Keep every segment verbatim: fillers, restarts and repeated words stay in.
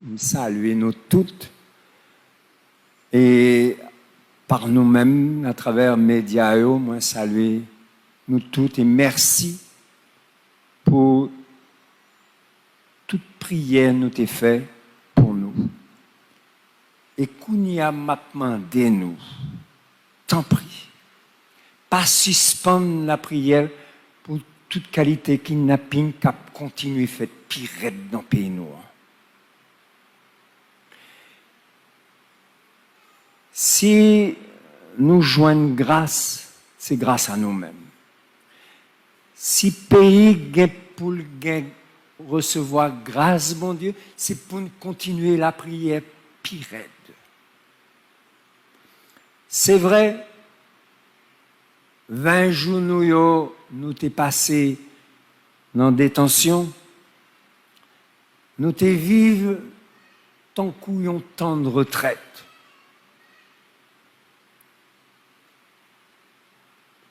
M salye nou tout. E pa nou menm, atravè medya yo, mwen salye nou tout e mèsi pou tout priyè nou te fè pou nou. E kounye a, m ap mande nou, tanpri, pa sispann lapriyè pou tout kalite kidnaping k ap kontinye fèt pi rèd nan peyi nou an. Si nou jwenn gras, se gras a nou menm. Si peyi gen pou l gen resevwa gras Bondye, se pou n kontinye lapriyè pi rèd. Se vre, ven jou nou yo, nou te pase nan detansyon, nou te viv tankou yon tann retrèt.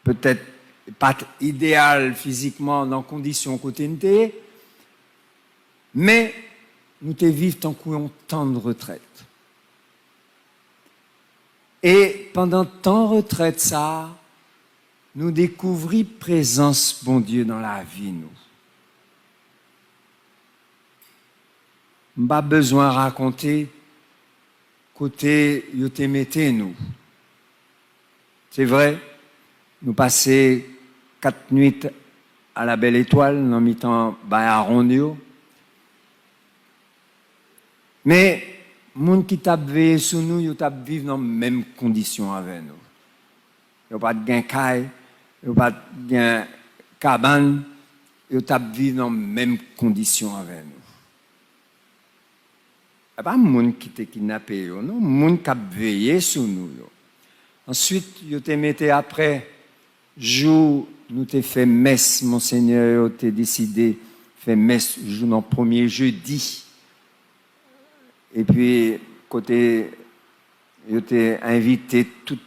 Petèt pa t ideyal fizikman nan kondisyon kote n te ye, men nou te viv tankou yon tann retrèt. E pandan tan retrèt sa a, nou dekouvri prezans Bondye nan lavi nou. M pa bezwen rakonte kote yo te mete nou. Se vre, nou pase kat nwit a la bèl etwal nan mitan bay awonn yo. Men, moun ki t ap veye sou nou, yo t ap viv nan menm kondisyon avè nou. Yo pa t gen kay, yo pa t gen kabann, yo t ap viv nan menm kondisyon avè nou. E pa moun ki te kidnape yo, non, moun k ap veye sou nou yo. Answit, yo te mete apre jou nou te fè mès, Monsenyè yo te deside fè mès jou nan premye jedi. Epi, kote yo te envite tout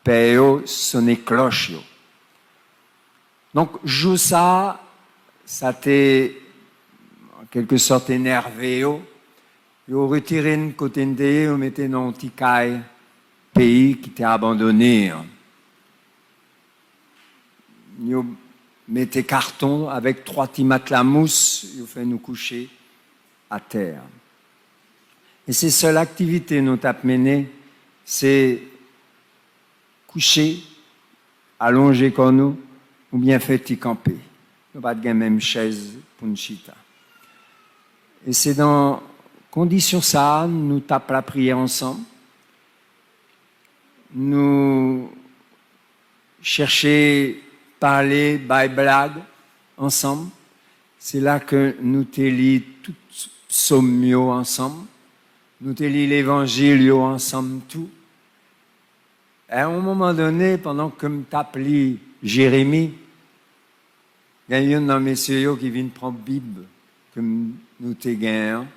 pè yo sone klòch yo. Donk, jou sa a, sa te, an kèlke sòt, enève yo. Yo retire n kote n te ye, yo mete n nan yon ti kay peyi ki te abandone an. Yo mete katon avèk twa ti matla mous, yo fè nou kouche atè. E se sèl aktivite nou t ap mennen, se kouche, alonje kò nou, oubyen fè ti kanpe. Nou pa t gen menm chèz pou n chita. E se nan kondisyon sa a, nou t ap lapriyè ansanm. Nou chèche pale, bay blag ansanm. Se la ke nou te li tout psòm yo ansanm. Nou te li levanjil yo ansanm tou. A yon moman done, pandan ke m t ap li Jeremi, gen youn nan mesye yo ki vin pran Bib ke m, nou te genyen an,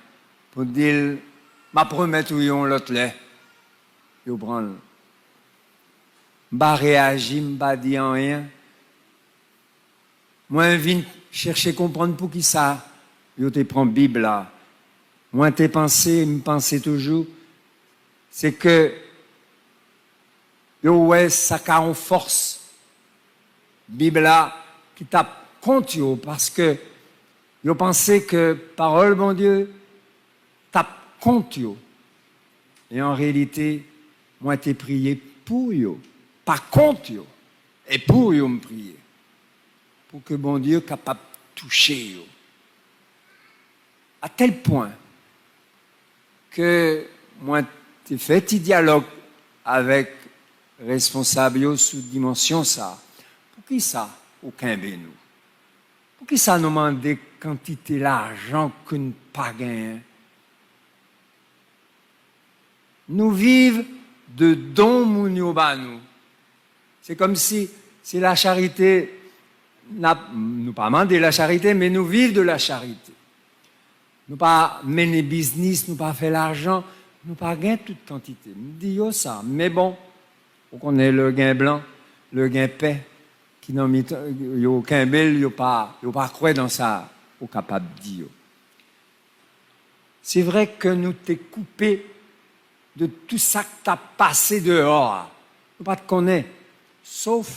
pou di l, "M ap remèt ou yon lòt lè." Yo pran l. M pa reyaji, m pa di anyen. Mwen vin chèche konprann poukisa yo te pran Bib la. Mwen te panse, m panse toujou, se ke yo wè sa ka yon fòs Bib la ki t ap kont yo, paske yo panse ke pawòl Bondye t ap kont yo. E an reyalite, mwen te priye pou yo, pa kont yo. E pou yo m priye. Pou ke Bondye kapab touche yo. A tèl pwen ke mwen te fè ti dyalòg avèk responsab yo sou dimansyon sa a. Poukisa ou kenbe nou? Poukisa nou mande kantite lajan ke n pa genyen? Nou viv de don moun yo ba nou. Se kòmsi se lacharite, n ap, nou pa mande lacharite, men nou viv de lacharite. Nou pa mennen biznis, nou pa fè lajan, nou pa gen tout kantite. M di yo sa, men bon, ou konnen lè gen blan, lè gen pè, ki nan mitan, yo kenbe l, yo pa, yo pa kwè nan sa ou kapab di yo. Se vre ke nou te koupe de tou sa k t ap pase deyò a. Nou pa t konnen, sof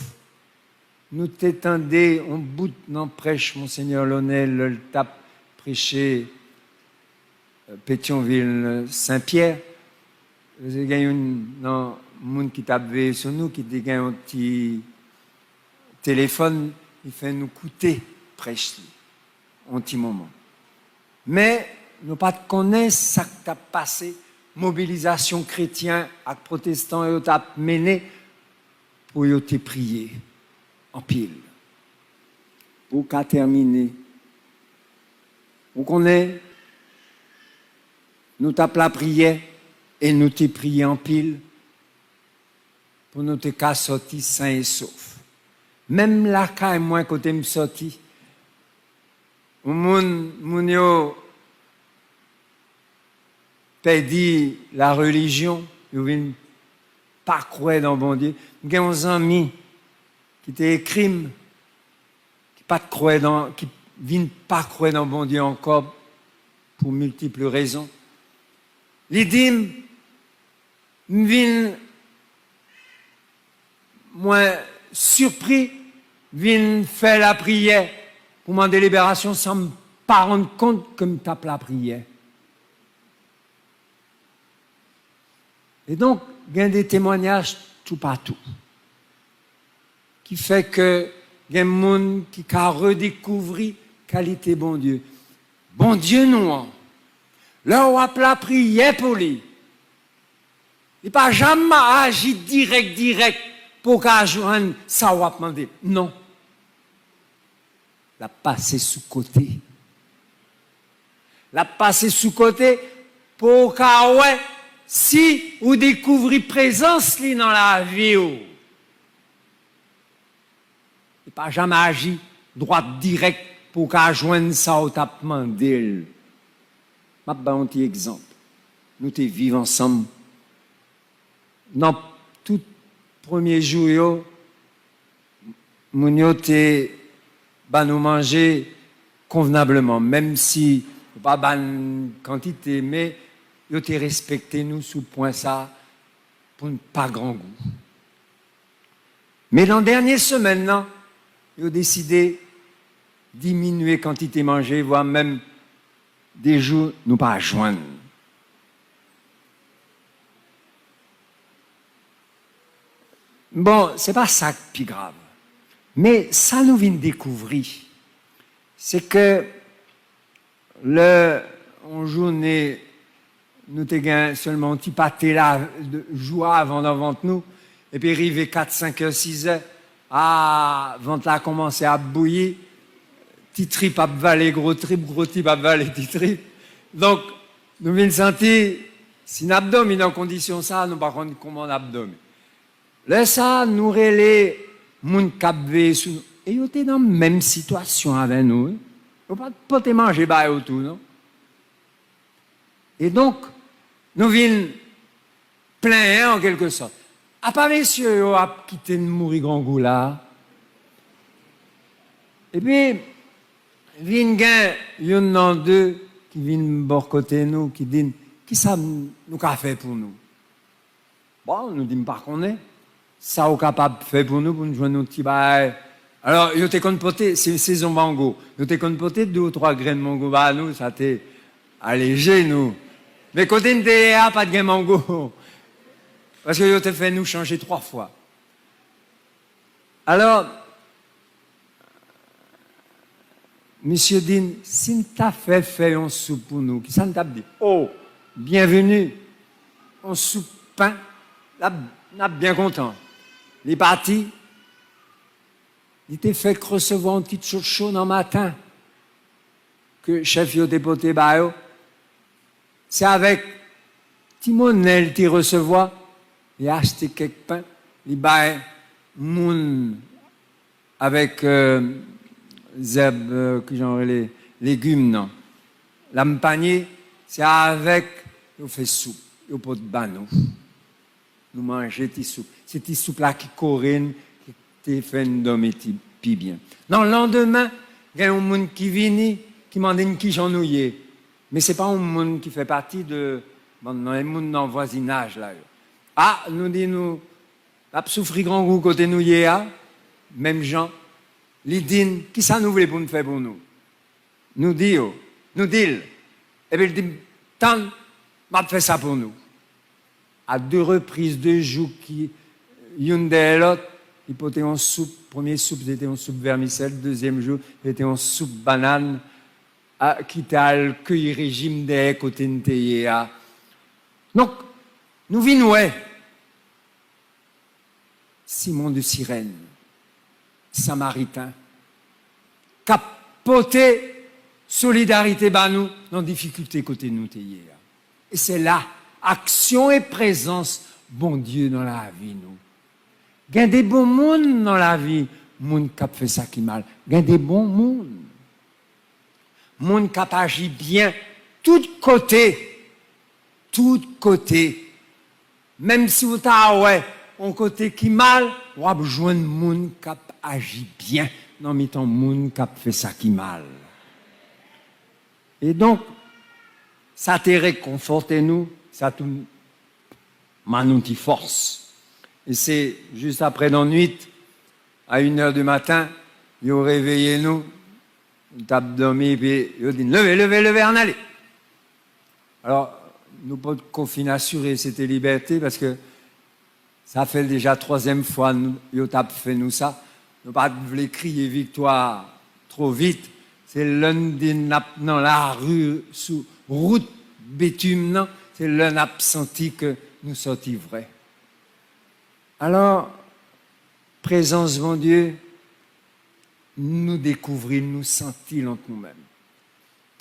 nou te tande yon bout nan prèch Monsenyè Lonel lè l t ap preche, euh, Petyonvil, euh, Senpyè. Te gen youn nan moun ki t ap veye sou nou ki te gen yon ti telefòn, li fè nou koute prèch li yon ti moman. Men, nou pa t konnen sa k t ap pase, mobilizasyon kretyen ak pwotestan yo t ap mennen pou yo te priye anpil. Pou w ka tèmine, ou konnen, nou t ap lapriyè e nou te priye anpil pou nou te ka sòti sen e sof. Menm lakay mwen kote m sòti, yon moun, moun yo pèdi la relijyon, yo vin pa kwè nan Bondye. M gen yon zanmi ki te ekri m, ki pa t kwè nan, ki vin pa kwè nan Bondye ankò pou miltip rezon. Li di m, m vin, mwen sipri vin fè lapriyè pou mande liberasyon san m pa rann kont ke m t ap lapriyè. E donk, gen de temwanyaj toupatou ki fè ke gen moun ki ka redekouvri kalite Bondye. Bondye nou an, lè w ap lapriyè pou li, li pa janm aji dirèk, dirèk pou w ka jwenn sa w ap mande. Non. L ap pase sou kote. L ap pase sou kote pou w ka wè si ou dekouvri prezans li nan lavi w. Li pa janm aji dwat dirèk pou w ka jwenn sa w t ap mande l. M ap ba yon ti egzanp. Nou te viv ansanm. Nan tout premye jou yo, moun yo te ba nou manje konvnableman, menm si yo pa ba n kantite, men yo te respekte nou sou pwen sa a pou n pa grangou. Men nan dènye semèn nan, yo deside diminye kantite manje, vwa menm de jou nou pa jwenn. Bon, se pa sa k pi grav. Men sa nou vin dekouvri, se ke lè yon jounen nou te gen sèlman yon ti pate la, de, jou a avan nan vant nou, epi rive kat, senk è, sis è, a, vant la kòmanse ap bouyi, ti trip ap vale gwo trip, gwo trip ap vale ti trip. Donk, nou vin santi, si n ap dòmi nan kondisyon sa, nou pa konn kòman n ap dòmi. Lè sa a, nou rele moun k ap veye sou nou. E yo te nan menm sitiyasyon avè nou, wi. Yo pa t pote manje ba yo tou, non. E donk, nou vin plenyen an kèlkesòt. Apa mesye yo ap kite n mouri grangou la a? Epi, vin gen youn nan de ki vin bò kote nou, ki di n, "Kisa nou ka fè pou nou?" Bon, nou di, "M pa konnen. Sa ou kapab fè pou nou, pou n jwenn yon ti bagay?" Alò, yo te konn pote, se sezon mango, yo te konn pote de ou twa grenn mango ba nou, sa te aleje nou. Men kote n te ye a, pa t gen mango. Paske yo te fè nou chanje twa fwa. Alò, misye di n, "Si n ta fè, fè yon soup pou nou, kisa n t ap di?" "O, byenveni, yon soup pen, n ap, n ap byen kontan." Li pati, li te fèk resevwa yon ti tchotcho nan maten ke chèf yo te pote ba yo. Se avèk ti monnen l te resevwa, li achte kèk pen, li bay moun avèk, euh, zèb, euh, kijan yo rele, legim nan. Lam panye, se avèk yo fè soup, yo pot ba nou. Nou manje ti soup. Se ti soup la ki kore n, ki te fè n dòmi ti, pi byen. Nan landemen, gen yon moun ki vini, ki mande n kijan nou ye. Men se pa yon moun ki fè pati de bann nan, e moun nan vwazinaj la yo. A, nou di nou ap soufri grangou kote nou ye a, menm jan. Li di n, "Kisa nou vle pou n fè pou nou?" Nou di yo, nou di l. Epi l di m, "Tann, m ap fè sa pou nou." A de repriz, de jou ki youn dèyè lòt, li pote yon soup. Premye soup, se te yon soup vèmisèl. Dezyèm jou, se te yon soup bannann, a, ki te al keyi rejim dèyè kote n te ye a. Donk, nou vin wè Simon de Sirèn, Samariten, k ap pote solidarite ba nou nan difikilte kote nou te ye a. E se la, aksyon e prezans Bondye nan lavi nou. Gen de bon moun nan lavi, moun k ap fè sa ki mal. Gen de bon moun. Moun k ap aji byen tout kote. Tout kote. Menm si w ta wè yon kote ki mal, w ap jwenn moun k ap aji byen nan mitan moun k ap fè sa ki mal. E donk, sa te rekonfòte nou, sa tou ban nou ti fòs. E se jis apre nan nwit, a inè di maten, yo reveye nou, nou t ap dòmi, epi yo di n, "Leve, leve, leve, ann ale." Alò, nou potko fin asire se te libète, paske sa fè deja twazyèm fwa nou, yo t ap fè nou sa. Nou pa t vle kriye viktwa twò vit. Se lè n di n ap nan lari, sou wout bitim nan, se lè n ap santi ke nou sòti vrè. Alò, prezans Bondye, nou dekouvri l, nou santi l ant nou menm.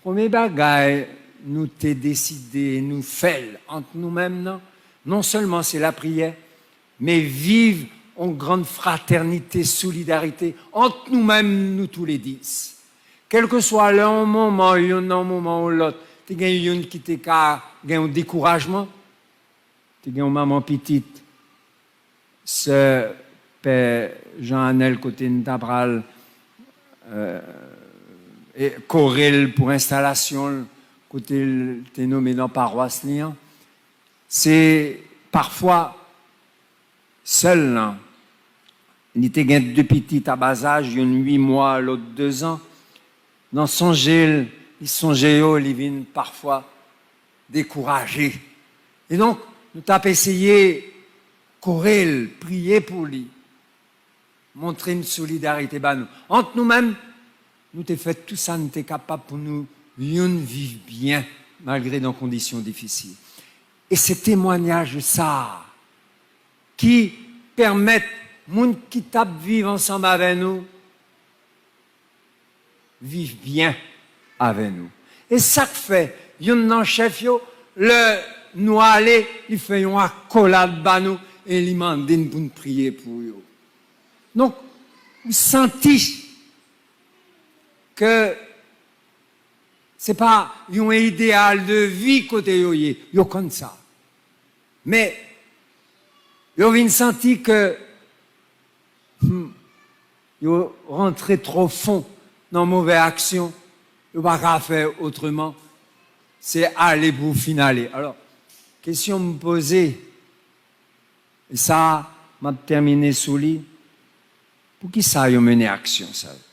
Premye bagay nou te deside nou fè l ant nou menm nan, non sèlman se lapriyè, men viv yon grann fratènite, solidarite ant nou menm, nou toulèdis. Kèlkeswa lè yon moman, youn nan yon moman ou lòt, te gen youn ki te ka gen yon dekourajman, te gen yon manman pitit, sè pè Jean Anel, kote n ta pral, euh, e, kore l pou enstalasyon l, kote l te nome nan pawas li an. Se pafwa sè l lan, li te gen de pitit a bazaj, youn uit mwa, lòt de zan. Nan sonje l, li sonje yo, li vin pafwa dekouraje. E donk, nou t ap eseye kore l, priye pou li, montre n solidarite ba nou. Ant nou menm, nou te fè tou sa n te kapab pou nou youn viv byen, malgre nan kondisyon difisil. E se temwayaj sa a ki pèmèt moun ki t ap viv ansanm avè nou viv byen avè nou. E sa k fè youn nan chèf yo, lè nou ale, li fè yon akolad ba nou e li mande n pou n priye pou yo. Donk, ou santi ke se pa yon ideyal de vi kote yo ye, yo konn sa. Men, yo vin santi ke, hmm, yo rantre twò fon nan move aksyon, yo pa ka fè otreman, se ale pou fin ale. Alò, kesyon m poze, e sa, m ap tèmine sou li, poukisa yo mennen aksyon sa yo?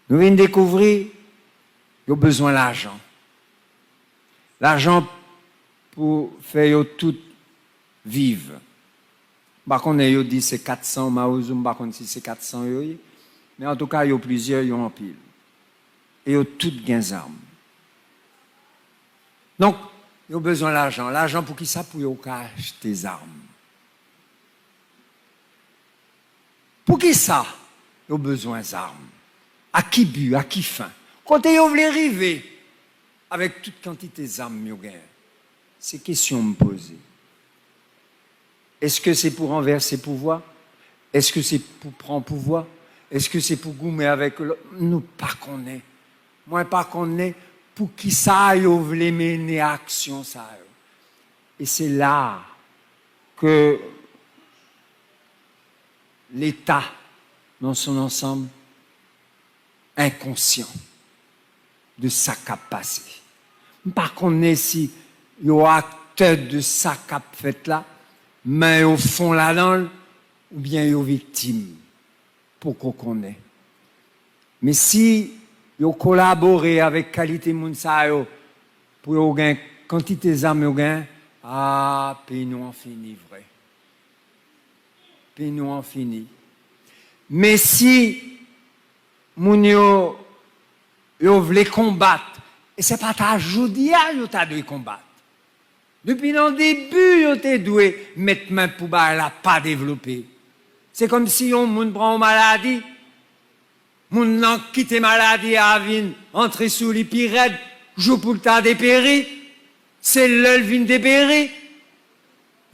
Nou vin dekouvri yo bezwen lajan. Lajan pou fè yo tout viv. M pa konnen, yo di se kat san mawozo, m pa konn si se kat san yo ye. Men antouka, yo plizyè, yo anpil. E yo tout gen zam. Donk, yo bezwen lajan. Lajan pou kisa? Pou yo ka achte zam. Poukisa yo bezwen zam? A ki bi? A ki fen? Kote yo vle rive avèk tout kantite zam yo genyen? Se kesyon m poze. Èske se pou ranvèse pouvwa? Èske se pou pran pouvwa? Èske se pou goumen avèk lòt? Nou pa konnen. Mwen pa konnen poukisa yo vle mennen aksyon sa yo. E se la ke Leta, dans son ensemble, enkonsyan. de sa k ap pase. M pa konnen si yo aktè de sa k ap fèt la, men yo fon ladan l, oubyen yo viktim. Poko konnen. Men si yo kolabore avèk kalite moun sa yo pou yo gen kantite zam yo gen, a, peyi nou an fini vre. Peyi nou an fini. Men si moun yo, yo vle konbat, e se pa ta jodi a yo ta dwe konbat. Depi nan debi, yo te dwe met men pou bagay la pa devlope. Se kòmsi yon moun pran yon maladi, moun nan kite maladi a vin antre sou li pi rèd, jou pou l ta deperi, se lè l vin deperi,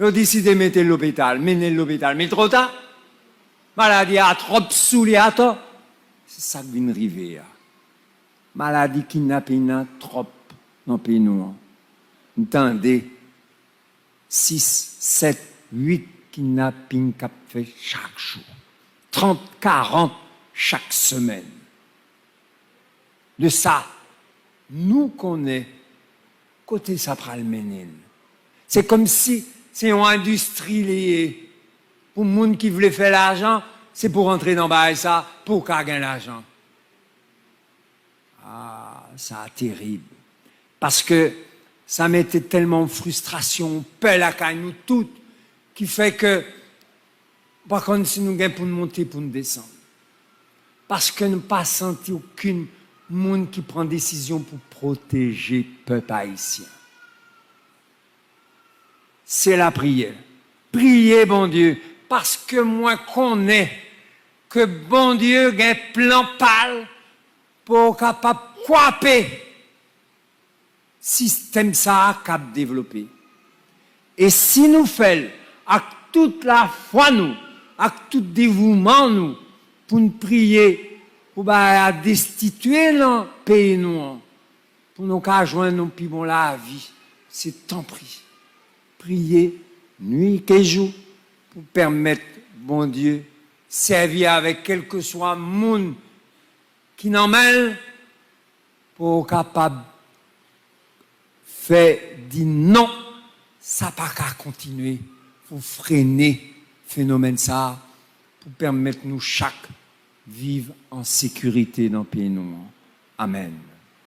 yo deside mete l lopital, mennen l lopital, men twò ta. Maladi a twòp sou li atò. Se sa k vin rive a. Maladi kidnaping nan twòp nan peyi nou an. M tande sis, sèt, uit kidnaping k ap fèt chak jou. Trant, karant chak semèn. De sa, nou konnen kote sa pral mennen n. Se kòmsi se yon endistri li ye. Pou moun ki vle fè lajan, se pou rantre nan bagay sa, pou w ka gen lajan. A, sa terib. Paske sa mete tèlman fristrasyon, pè lakay nou tout, ki fè ke m pa konn si nou gen pou n monte, pou n desann. Paske nou pa santi okenn moun ki pran desizyon pou pwoteje pèp ayisyen. Se lapriyè. Priye Bondye, paske mwen konnen ke Bondye gen plan pa l pou w kapab kwape sistèm sa a k ap devlope. E si nou fè l ak tout lafwa nou, ak tout devouman nou, pou n priye pou bagay a destitye nan peyi nou an, pou nou ka jwenn yon pi bon lavi, se tanpri, priye nwi ke jou pou pèmèt Bondye sèvi avèk kèlkeswa moun ki nan men l pou w kapab fè di non, sa pa ka kontinye, pou frene fenomèn sa a, pou pèmèt nou chak viv an sekirite nan peyi nou an. Amèn.